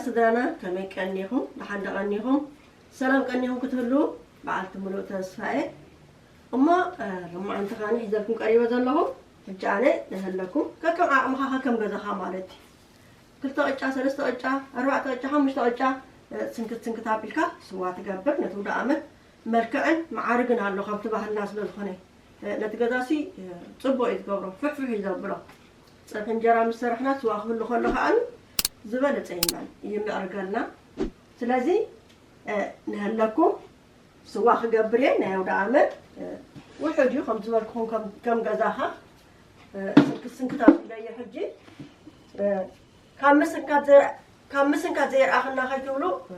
ስድራና ከመይ ቀኒኹም? ደሓን ዶ ቀኒኹም? ሰላም ቀኒኹም ክትህሉ በዓልቲ ሙሉእ ተስፋ እየ። እሞ፣ እ፣ ሎማዓንቲ ከኣ ሒዘልኩም ቀሪበ ዘለኹ። ሕጂ ኣነ ንህለኩም ከከም ዓቕምኻ ከከም ገዛኻ ማለት እዩ። ክልተ ቅጫ፣ ሰለስተ ቅጫ፣ ኣርባዕተ ቅጫ፣ ሓሙሽተ ቅጫ፣ እ፣ ስንክት ስንክት ኣቢልካ ስዋ ትገብር። ነቲ ውደ ዓመት መልክዕን መዓርግን ኣሎ፣ ካብቲ ባህልና ስለ ዝኾነ፣ እ፣ ነቲ ገዛሲ፣ እ፣ ጽቡቕ እዩ ዝገብሮ፣ ፍሕፍሕ እዩ ዘብሎ። ጸብሒ እንጀራ ምስ ሰራሕና ስዋ ክህሉ ከሎ ከኣ ዝበለጸ ይመ-፣ ይምዕርገልና። ስለዚ፣ እ፣ ንህለኩም ስዋ ክገብር እየ። ናይ ኣውደ ዓመት፣ እ፣ ውሑድ እዩ፣ ከም ዝበልኩኹም፣ ከም፣ ከም ገዛኻ፣ እ፣ ስንክት ስንክት ኣቢለዮ ሕጂ። እ፣ ካብ ምስንካት ዘር-፣ ካብ ምስንካት ዘየርኣኽና ከይትብሉ፣ እ፣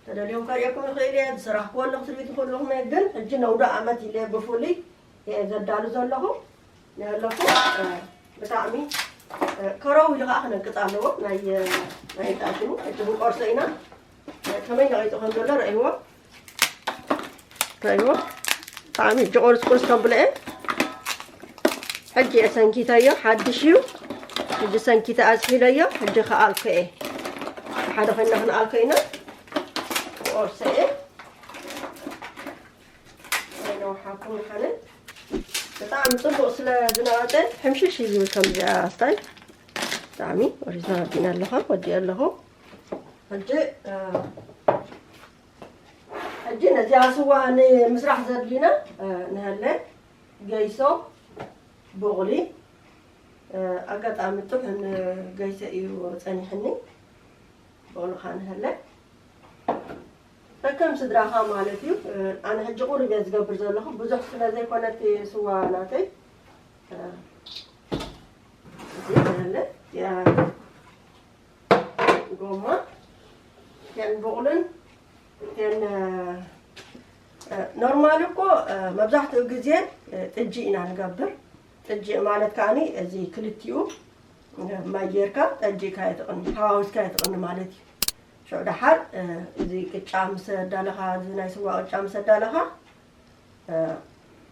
ተደልዮም ከርእየኩም ይኽእል እየ። ዝሰራሕክዎ ኣለኹ ትርእዩ ትኽእሉ ኢኹም፣ ግን ሕጂ ነውደ ዓመት ኢለ ብፍሉይ እየ ዘዳሉ ዘለኹ። ንህለኩም፣ እ፣ ብጣዕሚ፣ እ፣ ከረው ኢሉ ከዓ ክነቅጽ ኣለዎ። ናይ፣ ናይ ጣሽሙ ሕጂ ክንቆርሶ ኢና። እ፣ ከመይ ነቒጹ ከም ዘሎ ረእይዎ። ረእይዎ። ብጣዕሚ ሕጂ ቁርስ ቁርስ ከብሎ እየ። ሕጂ እየ ሰንኪተዮ፣ ሓድሽ እዩ። ሕጂ ሰንኪተ ኣዝሒለዮ፣ ሕጂ ክኣልኮ እየ። ሓደ ኮይና ክንኣልኮ ኢና። ክቆርሶ እየ። ኣይነውሓኩም ንሓነ። ብጣዕሚ ጽቡቕ ስለ ዝነቐጸ ሕምሽሽ እዩ ዝብል ከምዚኣ ስታይ። ብጣዕሚ ኦሪጅናል ኣቢና ኣለኻ፣ ወዲአ ኣለኹ። ሕጂ፣ እ፣ ሕጂ ነዚኣ ስዋ ንምስራሕ ዘድልዩና፣ እ፣ ንሃለ፣ ገይሶ፣ ቡቕሊ፣ እ፣ ኣጋጣሚ ጥሑን ገይሰ እዩ ጸኒሕኒ። ብቑሊ ኸኣ ንሃለ። ከከም ስድራኻ ማለት እዩ። እ፣ ኣነ ሕጂ ቁሩብ እየ ዝገብር ዘለኹ፣ ብዙሕ ስለ ዘይኮነ እቲ ስዋ ናተይ። እ፣ እዚ ንሃለ፣ እዚኣ ጎማ፣ እተን ቡቕልን፣ እተን፣ እ፣ እ፣ ኖርማሊ እኮ፣ እ፣ መብዛሕትኡ ግዜ፣ እ፣ ጥጂ ኢና ንገብር። ጥጂ ማለት ከኣኒ እዚ ክልቲኡ፣ እ፣ ማይ ጌርካ ጠጂእካ እየ ትቕኒ፣ ሓዋዊስካ እየ ትቕኒ ማለት እዩ። ሽዑ ደሓር፣ እ፣ እዚ ቅጫ ምስ ኣዳለኻ፣ እዚ ናይ ስዋ ቅጫ ምስ ኣዳለኻ፣ እ፣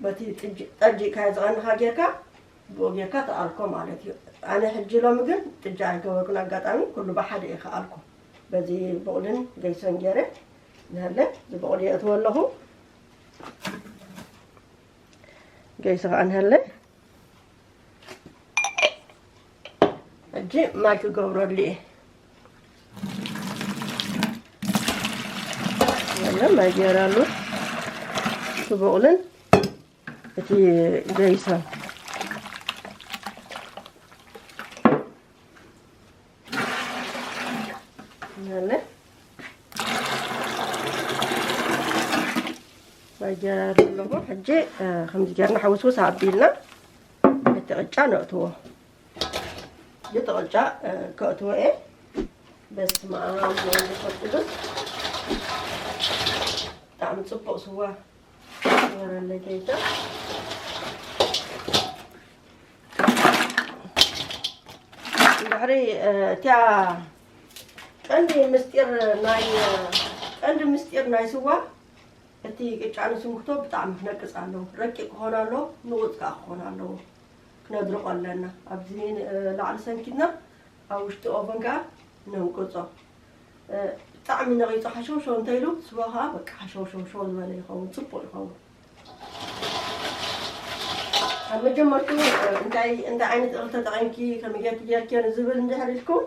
በቲ ጥጅ-፣ ጠጂእካዮ ዝቐንኻ ጌርካ፣ ብኡ ጌርካ ትኣልኮ ማለት እዩ። ኣነ ሕጂ ሎሚ ግን ጥጃ ኣይገበርኩን፣ ኣጋጣሚ ኩሉ ብሓደ እየ ክኣልኮ። በዚ ቡቕልን ገይሶን ጌረ ንሃለ፣ እዚ ቡቕሊ የእትዎ ኣለኹ። ገይሶ ከኣ ንሃለ። ሕጂ ማይ ክገብረሉ እየ። ያለ ማይ ገይራሉ። እቲ ቡቕልን እቲ ገይሶን። ያለ ማይ ገይራሉ ኣለኹ። ሕጂ፣ እ፣ ከምዚ ጌርና ሕውስውስ ኣቢልና እቲ ቅጫ ነእትዎ። እቲ ቅጫ፣ እ፣ ከእትዎ እየ። በስመ ኣብ ወወልድ ወመንፈስ ቅዱስ። ብጣዕሚ ጽቡቕ ስዋ። ወረለ ጌታ። እንድሕሪ፣ እ፣ እቲያ ቀንዲ ምስጢር ናይ፣ ቀንዲ ምስጢር ናይ ስዋ፣ እቲ ቅጫ ንስንክቶ ብጣዕሚ ክነቅጽ ኣለዎ። ረቂቕ ክኾን ኣለዎ፣ ንቑጽ ከኣ ክኾን ኣለዎ። ክነድርቆ ኣለና። ኣብዚ ን-፣ ላዕሊ ሰንኪትና፣ ኣብ ውሽጢ ኦቨን ከኣ ነንቅጾ። እ፣ ብጣዕሚ ነቒጹ ሓሸውሸው እንተ ኢሉ፣ ስዋ ከኣ በቃ ሓሸውሸውሸው ዝበለ ይኸውን፣ ጽቡቕ ይኸውን። ኣብ መጀመርትኡ፣ እ፣ እንታይ፣ እንታይ ዓይነት እኽሊ ተጠቒምኪ፣ ከመይ ጌርኪ ጌርክዮ ንዝብል እንድሕር ኢልኩም፣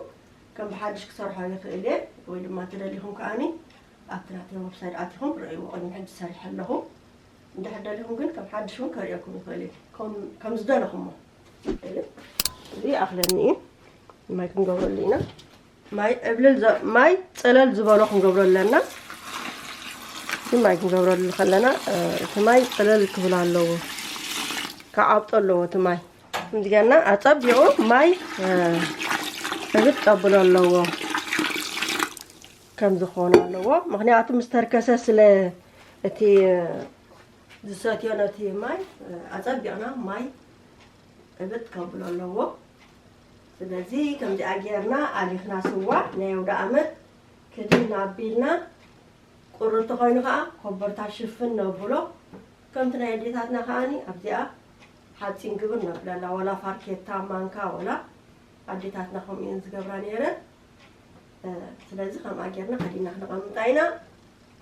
ከም ብሓድሽ ክሰርሖ ይኽእል እየ፣ ወይ ድማ ተደሊኹም ከኣኒ ኣብቲ ናተይ ዌብሳይት ኣቲኹም ርእይዎ። ቅድሚ ሕጂ ሰሪሐ ኣለኹ። እንድሕር ደሊኹም ግን ከም ሓድሽ እውን ከርእየኩም ይኽእል እየ። ከም፣ ከም ዝደለኹሞ። እዚ ኣኽለኒ እዩ። ማይ ክንገብረሉ ኢና። ማይ ዕብልል ዘ-፣ ማይ ጸለል ዝበሎ ክንገብሮ ኣለና። እዚ ማይ ክንገብረሉ ከለና፣ እ፣ እቲ ማይ ጸለል ክብል ኣለዎ። ክዓብጦ ኣለዎ እቲ ማይ። ከምዚ ጌርና ኣጸቢቑ ማይ፣ እ፣ ዕብጥ ከብሎ ኣለዎ። ከም ዝኾነ ኣለዎ። ምኽንያቱ ምስ ተርከሰ ስለ እቲ፣ እ፣ ዝሰትዮ ነቲ ማይ፣ እ፣ ኣጸቢቕና ማይ ዕብጥ ከብሎ ኣለዎ። ስለዚ ከምዚኣ ጌርና ኣሊኽና ስዋ ናይ ኣውደ ዓመት ክድን ኣቢልና ቁሪ እንተኾይኑ ኸዓ ኮበርታ ሽፍን ነብሎ። ከምቲ ናይ ኣዴታትና ኸዓኒ ኣብዚኣ ሓፂን ግብር ነብለላ፣ ዋላ ፋርኬታ፣ ማንካ፣ ዋላ ኣዴታትና ከምኡ እየን ዝገብራ ነይረን። ስለዚ ከምኣ ጌርና ከዲና ክነቐምጣ ኢና።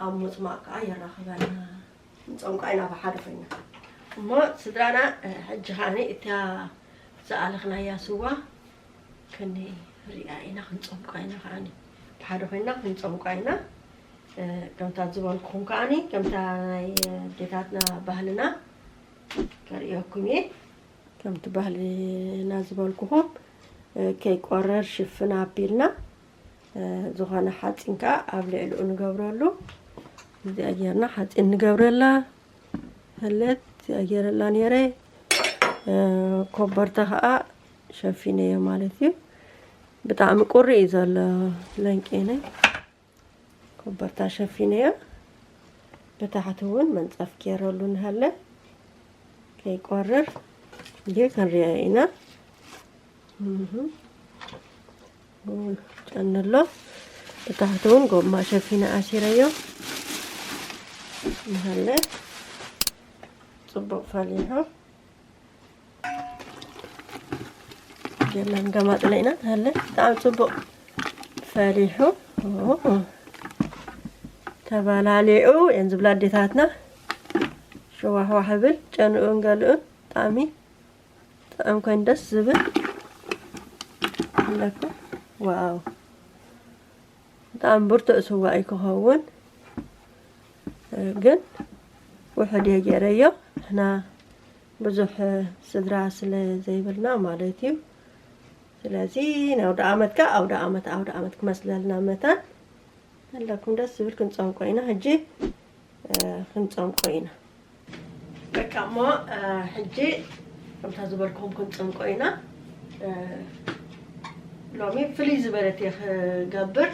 ኣብ ምጽማቕ ከዓ የራኽበና። ንጸምቃ ኢና ብሓደ ኮይና። እሞ ስድራና፣ ሕጂ ከዓኒ እታ ዝኣለኽናያ ስዋ ክንሪኣ ኢና፣ ክንጸምቃ ኢና ከዓኒ። ብሓደ ኮይና ክንጸምቃ ኢና። ከምታ ዝበልኩኹም ከዓኒ፣ ከምታ ናይ ኣዴታትና ባህልና ከርእየኩም እየ። ከምቲ ባህልና ዝበልኩኹም፣ ከይቆረር ሽፍን ኣቢልና፣ ዝኾነ ሓፂን ከዓ ኣብ ልዕሊኡ ንገብረሉ። እዚኣ ጌርና ሓፂን ንገብረላ። ህለት እዚኣ ጌረላ ነይረ። ኮበርታ ከዓ ሸፊነዮ ማለት እዩ። ብጣዕሚ ቁሪ እዩ ዘሎ ለንቄነ። ኮበርታ ሸፊነዮ። ብታሕቲ እውን መንፀፍ ገይረሉ ንሃለ ከይቆርር እንዲ ክንሪኦ ኢና። እህ። ጨንሎ ብታሕቲ እውን ጎማ ሸፊነ ኣሲረዮ። ንሃለ ጽቡቕ ፈሊሑ። ጀላን ገማጥለ ኢና። ንሃለ ብጣዕሚ ጽቡቕ ፈሊሑ። ኦ፣ ተባላሊዑ እየን ዝብላ ኣዴታትና። ሸዋሕዋሕ ይብል ጨንኡን ገልኡን ብጣዕሚ ጥዑም ኮይኑ ደስ ዝብል ኣለኩ። ዋው፣ ብጣዕሚ ብርቱዕ ስዋ እዩ ክኸውን፣ ግን ውሑድ እየ ገይረዮ። ንሕና ብዙሕ ስድራ ስለ ዘይብልና ማለት እዩ። ስለዚ ንኣውደ ዓመት ከ ኣውደ ዓመት፣ ኣውደ ዓመት ክመስለልና መታን ኣለኩም ደስ ዝብል ክንጸምቆ ኢና። ሕጂ ክንጸምቆ ኢና። በቃ እሞ፣ ሕጂ ከምታ ዝበልኩም ክንጸምቆ ኢና። ሎሚ ፍልይ ዝበለት እየ ክገብር።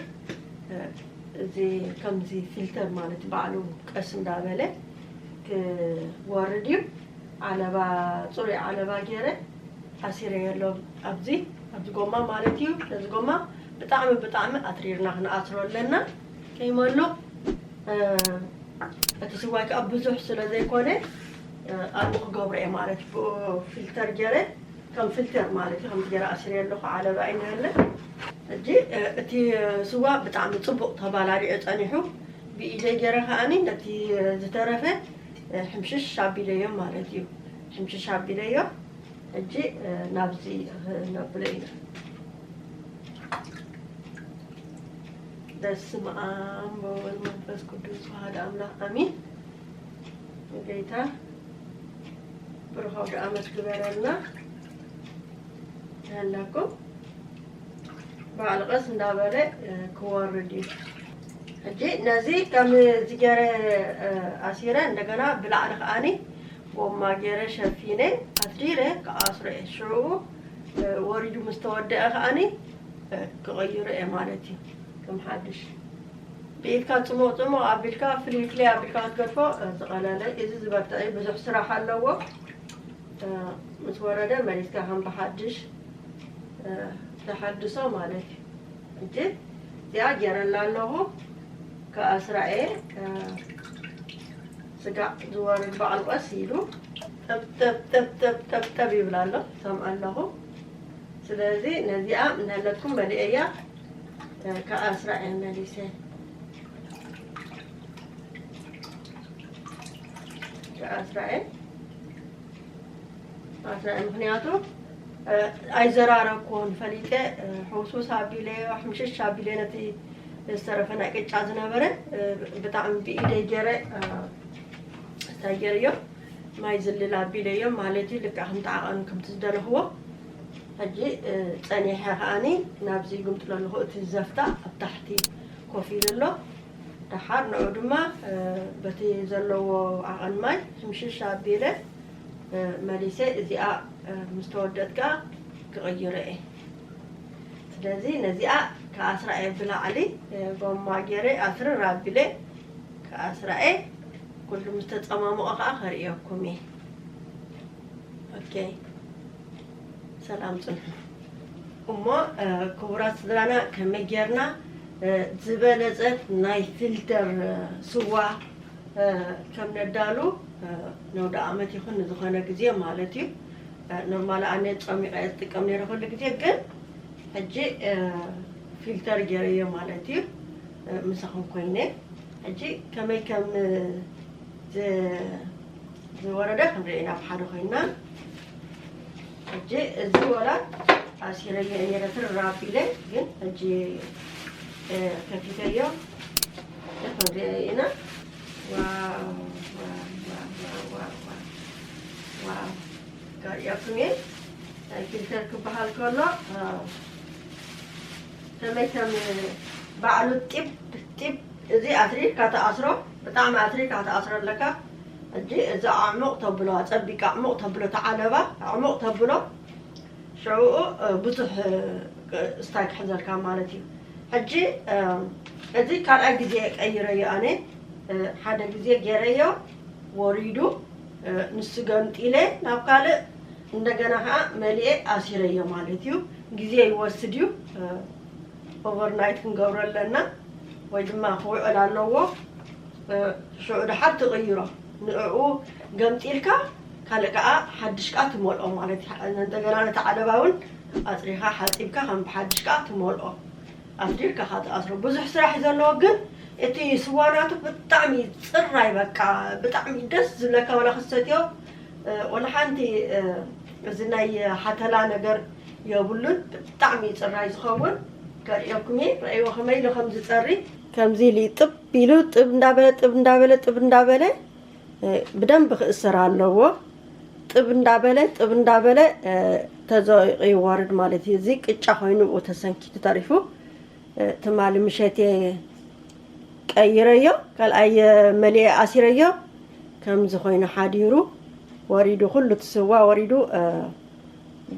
እዚ ከምዚ ፊልተር ማለት ባዕሉ ቀስ እንዳበለ ክወርድ እዩ። ዓለባ፣ ጽሩይ ዓለባ ገይረ ኣሲረዮ ኣሎ ኣብዚ፣ ኣብዚ ጎማ ማለት እዩ። ነዚ ጎማ ብጣዕሚ፣ ብጣዕሚ ኣትሪርና ክንኣስሮ ኣለና። ከይመሉ፣ እ፣ እቲ ስዋይ ከዓ ብዙሕ ስለ ዘይኮነ፣ እ፣ ኣብኡ ክገብሮ እየ ማለት እዩ። ብኡ ፊልተር ገይረ፣ ከም ፊልተር ማለት እዩ። ከምዚ ገይረ ኣሲረዮ ኣለኹ፣ ዓለባ እዩ ንሃለ። ሕጂ፣ እ፣ እቲ ስዋ ብጣዕሚ ጽቡቕ ተባላሊዑ ጸኒሑ፣ ብኢደይ ገይረ ከዓኒ ነቲ ዝተረፈ፣ እ፣ ሕምሽሽ ኣቢለዮ ማለት እዩ። ሕምሽሽ ኣቢለዮ። ሕጂ፣ እ፣ ናብዚ፣ እ፣ ነብሎ ኢና። በስመ ኣብ ወወልድ መንፈስ ቅዱስ ወሃደ ኣምላኽ ኣሚን። ጌታ ብሩኽ ኣውደ ዓመት ግበረልና። ያላኩም ባዕሉ ቀስ እንዳበለ፣ እ፣ ክወርድ እዩ። ሕጂ ነዚ ከም ዝገረ፣ እ፣ ኣሲረ እንደገና ብላዕሊ ከዓኒ ጎማ ገይረ ሸፊነ ኣትዲረ ክኣስሮ እየ። ሽዑ፣ እ፣ ወሪዱ ምስ ተወደአ ከዓኒ፣ እ፣ ክቕይሮ እየ ማለት እዩ። ከም ሓድሽ ብኢድካ ጽሙቕ ጽሙቕ ኣቢልካ ፍልይ ፍልይ ኣቢልካ ክትገድፎ፣ እ፣ ዝቐለለ እዩ። እዚ ዝበርትዕ እዩ። ብዙሕ ስራሕ ኣለዎ። እ፣ ምስ ወረደ መሊስካ ከም ብሓድሽ፣ እ፣ ተሓድሶ ማለት እዩ። ሕጂ እዚኣ ገይረላ ኣለኹ። ከኣስራ እየ፣ እ፣ ስጋዕ ዝወርድ በዓል ቀስ ኢሉ ጠብ፣ ጠብ፣ ጠብ፣ ጠብ፣ ጠብ፣ ጠብ ይብል ኣሎ። ሰምዓ ኣለኹ። ስለዚ ነዚኣ እናለኩም መሊኤያ፣ እ፣ ከኣስራ እየ መሊሰ። ከኣስራ እየ። ኣስራኤ፣ ምኽንያቱ፣ እ፣ ኣይዘራረብኩዎን ፈሊጠ፣ እ፣ ሕውሱስ ኣቢለዮ፣ ሕምሽሽ ኣቢለዮ ነቲ ዝተረፈ ናይ ቅጫ ዝነበረ፣ እ፣ ብጣዕሚ ብኢደይ ገይረ፣ እ፣ እንታይ ገይረዮ፣ ማይ ዝልል ኣቢለዮ ማለት እዩ። ልክዕ ከምቲ ዓቐን ከምቲ ዝደለኽዎ። ሕጂ፣ እ፣ ጸኒሐ ከኣኒ ናብዚ ይግምጥሎ ኣለኹ። እቲ ዘፍታ ኣብ ታሕቲ ኮፍ ኢሉ ኣሎ። ደሓር ንዑ ድማ፣ እ፣ በቲ ዘለዎ ዓቐን ማይ ሕምሽሽ ኣቢለ፣ እ፣ መሊሰ እዚኣ፣ እ፣ ምስ ተወደት ከኣ ክቕይሮ እየ። ስለዚ ነዚኣ ከኣስራ እየ ብላዕሊ፣ እ፣ ጎማ ገይረ ኣስርር ኣቢለ ከኣስራ እየ። ኩሉ ምስ ተጸማምቖ ከኣ ከርእየኩም እየ። ኦኬ። ሰላም ጽንሑ። እሞ፣ እ፣ ክቡራት ስድራና፣ ከመይ ጌርና፣ እ፣ ዝበለጸት ናይ ፊልተር፣ እ፣ ስዋ፣ እ፣ ከም ነዳሉ፣ እ፣ ነውደ ዓመት ይኹን ንዝኾነ ግዜ ማለት እዩ። እ፣ ኖርማል ኣነ ጸሚቐ እየ ዝጥቀም ነይረ ኩሉ ግዜ፣ ግን ሕጂ፣ እ፣ ፊልተር ገይረዮ ማለት እዩ። ምሳኹም ኮይነ ሕጂ ከመይ ከም ዝ- ዝወረደ ክንርኢ ኢና ብሓደ ኮይና። ሕጂ እዚ ወላ ኣሲረዮ ነይረ ትርር ኣቢለ፣ ግን ሕጂ ከፊተዮ ክንሪኦ ኢና። ዋው፣ ዋው፣ ዋው፣ ዋው፣ ዋው፣ ዋው። ከርእየኩም እየ። ፊልተር ክበሃል ከሎ ከመይ ከም ባዕሉ ጢብ ጢብ፣ እዚ ኣትሪርካ ትኣስሮ፣ ብጣዕሚ ኣትሪርካ ትኣስሮ ኣለካ። ሕጂ እዚ ኣዕሙቕ ተብሎ፣ ኣጸቢቃ ኣዕሙቕ ተብሎ፣ ተዓለባ ኣዕሙቕ ተብሎ፣ ሽዑኡ ብዙሕ ስታይ ክሕዘልካ ማለት እዩ። ሕጂ እዚ ካልኣይ ግዜ ቀይረዮ ኣነ። ሓደ ግዜ ገይረዮ፣ ወሪዱ፣ ንሱ ገምጢለ ናብ ካልእ እንደገና ከዓ መሊኤ ኣሲረዮ ማለት እዩ። ግዜ ይወስድ እዩ። ኦቨርናይት ክንገብሮ ኣለና ወይ ድማ ክውዕል ኣለዎ። ሽዑ ድሓር ትቕይሮ። ንዕኡ ገምጢልካ ካልእ ከዓ ሓድሽ ከዓ ትመልኦ ማለት እዩ። እንደገና ነቲ ዓለባ እውን ኣፅሪኻ ሓፂብካ ከም ብሓድሽ ከዓ ትመልኦ። ኣስሪርካ ኢኻ ትኣስሮ። ብዙሕ ስራሕ እዩ ዘለዎ፣ ግን እቲ ስዋ ናቱ ብጣዕሚ ፅራይ፣ በቃ ብጣዕሚ ደስ ዝብለካ፣ ወላ ክሰትዮ ወላ ሓንቲ እዚ ናይ ሓተላ ነገር የብሉን። ብጣዕሚ ፅራይ ዝኸውን ከርእየኩም እየ። ረእይዎ ከመይ ኢሉ ከም ዝፀሪ። ከምዚ ኢሉ ጥብ ኢሉ ጥብ እንዳበለ ጥብ እንዳበለ ጥብ እንዳበለ ብደንብ ክእሰር ኣለዎ። ጥብ እንዳበለ ጥብ እንዳበለ ተዘቂቑ ይወርድ ማለት እዩ። እዚ ቅጫ ኮይኑ ብኡ ተሰንኪቱ ተሪፉ። ትማሊ ምሸት እየ ቀይረዮ፣ ካልኣይ መሊኤ ኣሲረዮ። ከምዚ ኮይኑ ሓዲሩ ወሪዱ፣ ኩሉ እቲ ስዋ ወሪዱ፣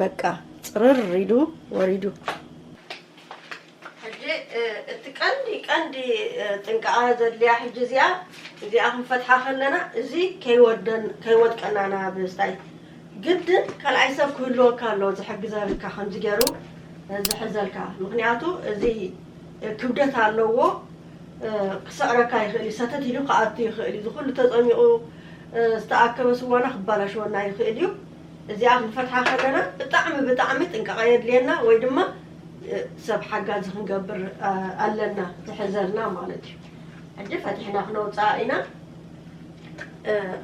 በቃ ፅርር ኢሉ ወሪዱ። ሕጂ እቲ ቀንዲ ቀንዲ ጥንቃቐ ዘድልያ ሕጂ እዚኣ እዚኣ ክንፈትሓ ከለና እዚ ከይወደን ከይወድቀና ናብ ስታይ ግድን ካልኣይ ሰብ ክህልወካ ኣለዎ ዝሕግዘልካ፣ ከምዚ ገይሩ ዝሕዘልካ። ምኽንያቱ እዚ ክብደት ኣለዎ፣ ክስዕረካ ይኽእል እዩ፣ ሰተት ኢሉ ክኣቱ ይኽእል እዩ። እዚ ኩሉ ተፀሚቑ ዝተኣከበ ስዋና ክባላሸወና ይኽእል እዩ። እዚኣ ክንፈትሓ ከለና ብጣዕሚ ብጣዕሚ ጥንቃቐ የድልየና፣ ወይ ድማ ሰብ ሓጋዚ ክንገብር ኣለና፣ ዝሕዘልና ማለት እዩ። ሕጂ ፈቲሕና ክነውፅኣ ኢና።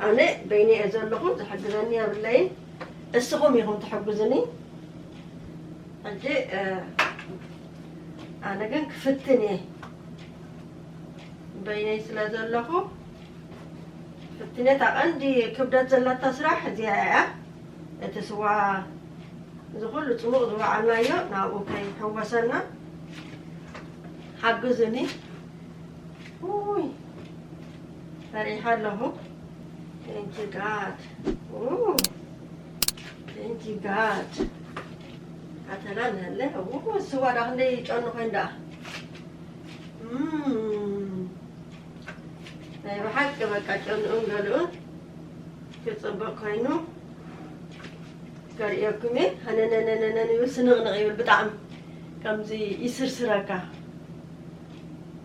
ኣነ በይነ እየ ዘለኹ፣ ዝሕግዘኒ የብለይን። እስኹም ኢኹም ትሕግዙኒ። ሕጂ ኣነ ግን ክፍትን እየ፣ በይነይ ስለ ዘለኹ ክፍትን እየ። እታ ቀንዲ ክብደት ዘለታ ስራሕ እዚኣ እያ። እቲ ስዋ እዚ ኩሉ ጽሙቕ ዝወዓልናዮ ናብኡ ከይሕወሰና ሓግዙኒ። ውይ፣ ፈሪሐ ኣለኹ። Thank you God. ኡ፣ thank you God. ኣተላ ንህለ። ኡ፣ ስዋ ዳ ክንደይ ጨኑ ኮይን ዳ። እም፣ ናይ ብሓቂ በቃ ጨንኡን ገሊኡን ክጽብቕ ኮይኑ ከርእየኩም እየ። ሃነነነነነን ይብል፣ ስንቕንቕ ይብል ብጣዕሚ። ከምዚ ይስርስረካ።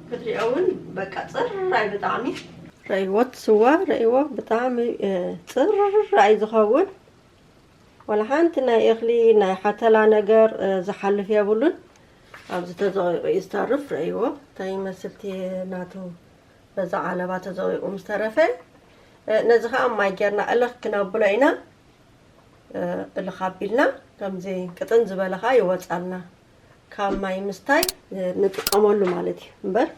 ክትሪኦ እውን በቃ ጽራይ ብጣዕሚ። ረእይዎ እቲ ስዋ፣ ረእይዎ ብጣዕሚ፣ እ፣ ጽራይ ዝኸውን። ወላ ሓንቲ ናይ እኽሊ፣ ናይ ሓተላ ነገር፣ እ፣ ዝሓልፍ የብሉን። ኣብዚ ተዘቒቑ እዩ ዝተርፍ፣ ረእይዎ። እንታይ ይመስል እቲ ናቱ በዛ ዓለባ ተዘቒቑ ምስ ተረፈ፣ እ፣ ነዚ ኸዓ ማይ ጌርና እልኽ ክነብሎ ኢና። እ፣ እልኽ ኣቢልና ከምዚ ቅጥን ዝበለ ኸዓ ይወጻልና። ካብ ማይ ምስታይ፣ እ፣ ንጥቀመሉ ማለት እዩ። እምበር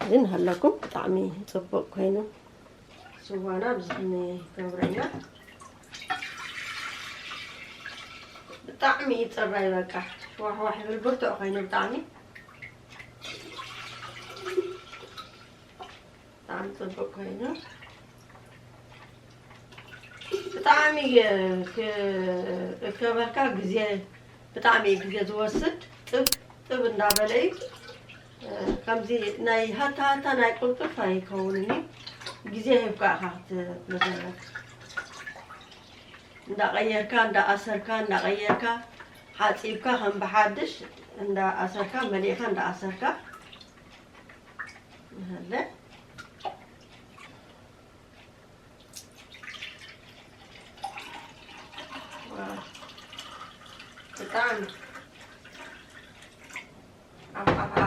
እዚ ንሃለኩም ብጣዕሚ ጽቡቕ ኮይኑ ስዋና ኣብዚ ክንገብሮ ኢና። ብጣዕሚ እዩ ጽራይ፣ በቃ ሽዋሕዋሕ ይብል፣ ብርቱዕ ኮይኑ ብጣዕሚ። ብጣዕሚ ጽቡቕ ኮይኑ። ብጣዕሚ ክ-፣ እከበልካ ግዜ፣ ብጣዕሚ እዩ ግዜ ዝወስድ። ጥብ ጥብ እንዳበለ እዩ። ከምዚ ናይ ሃታ ሃታ ናይ ቁልጥፍ ኣይከውንን እዩ። ግዜ ሂብካ ኢኻ ክትብሎ ዘለካ። እንዳቐየርካ፣ እንዳኣሰርካ፣ እንዳቐየርካ፣ ሓጺብካ ከም ብሓድሽ እንዳኣሰርካ፣ መሊእካ እንዳኣሰርካ። ይሃለ። ዋው። ብጣዕሚ። ኣብ ኣፍ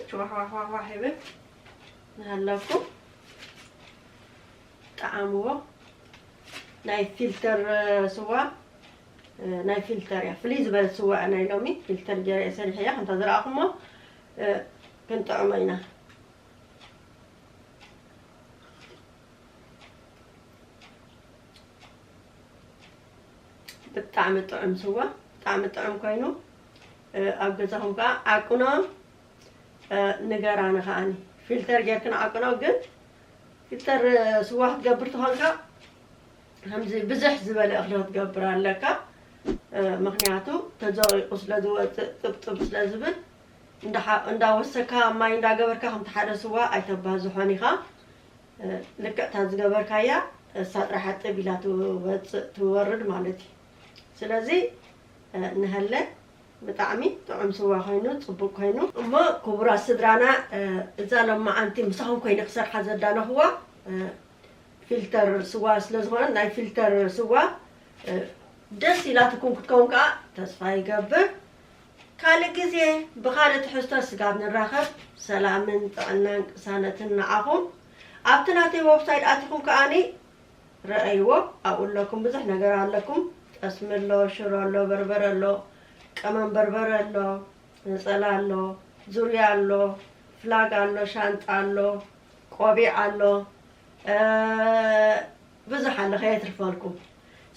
ሽዋሕዋሕዋሕዋሕ ይብል ናሃለኩ። ጠዓምዎ። ናይ ፊልተር ስዋ፣ ናይ ፊልተር እያ፣ ፍልይ ዝበለት ስዋ እያ ናይ ሎሚ። ፊልተር ገይረ እየ ሰሪሐያ፣ ከምታ ዝረኣኹሞ ክንጥዕሞ ኢና። ብጣዕሚ ጥዑም ስዋ፣ ብጣዕሚ ጥዑም ኮይኑ፣ ኣብ ገዛኹም ከዓ ዓቅኖ ንገራኒ። ከዓኒ ፊልተር ጌርክን ዓቅኖ። ግን ፊልተር ስዋ ክትገብር ተኾንካ ከምዚ ብዝሕ ዝበለ እኽሊ ክትገብር ኣለካ። ምኽንያቱ ተዘቂቁ ስለ ዝወፅእ ጥብጥብ ስለ ዝብል እንዳወሰካ ማይ እንዳገበርካ ከምቲ ሓደ ስዋ ኣይተባዝሖን ኢኻ። ልክዕታ ዝገበርካያ እሳ ጥራሕ ጥብ ኢላ ትወፅእ ትወርድ ማለት እዩ። ስለዚ ንሀለ ብጣዕሚ ጥዑም ስዋ ኮይኑ ፅቡቅ ኮይኑ። እሞ ክቡራት ስድራና፣ እዛ ሎማዓንቲ ምሳኹም ኮይነ ክሰርሓ ዘዳለኽዋ ፊልተር ስዋ ስለ ዝኾነ፣ ናይ ፊልተር ስዋ ደስ ኢላትኩም ክትከውን ከዓ ተስፋ ይገብር። ካልእ ግዜ ብኻልእ ትሕዝቶ ስጋብ ንራኸብ፣ ሰላምን ጥዕናን ቅሳነትን ንዓኹም። ኣብቲ ናተይ ወብሳይት ኣቲኹም ከዓኒ ረኣይዎ፣ ኣብኡ ኣለኩም፣ ብዙሕ ነገር ኣለኩም። ጠስሚ ኣሎ፣ ሽሮ ኣሎ፣ በርበረ ኣሎ፣ ቀመም በርበረ ኣሎ፣ ነፀላ ኣሎ፣ ዙርያ ኣሎ፣ ፍላግ ኣሎ፣ ሻንጣ ኣሎ፣ ቆቢዕ ኣሎ፣ ብዙሕ ኣሎ ከየትርፈልኩም።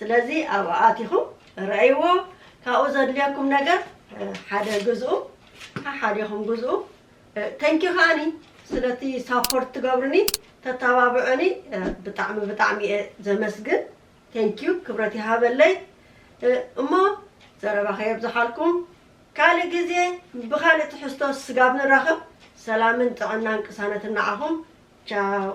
ስለዚ ኣብኡ ኣቲኹም ረኣይዎ፣ ካብኡ ዘድልየኩም ነገር ሓደ ግዝኡ፣ ሓሓዲኹም ግዝኡ። ተንኪ ከዓኒ ስለቲ ሳፖርት ትገብሩኒ፣ ተተባብዑኒ፣ ብጣዕሚ ብጣዕሚ እየ ዘመስግን። ተንኪዩ፣ ክብረት ይሃበለይ። እሞ ዘረባ ከየብዝሓልኩም፣ ካልእ ግዜ ብኻልእ ትሕዝቶ ስጋብ ንራኸብ። ሰላምን ጥዕናን ቅሳነትን ንዓኹም። ቻው።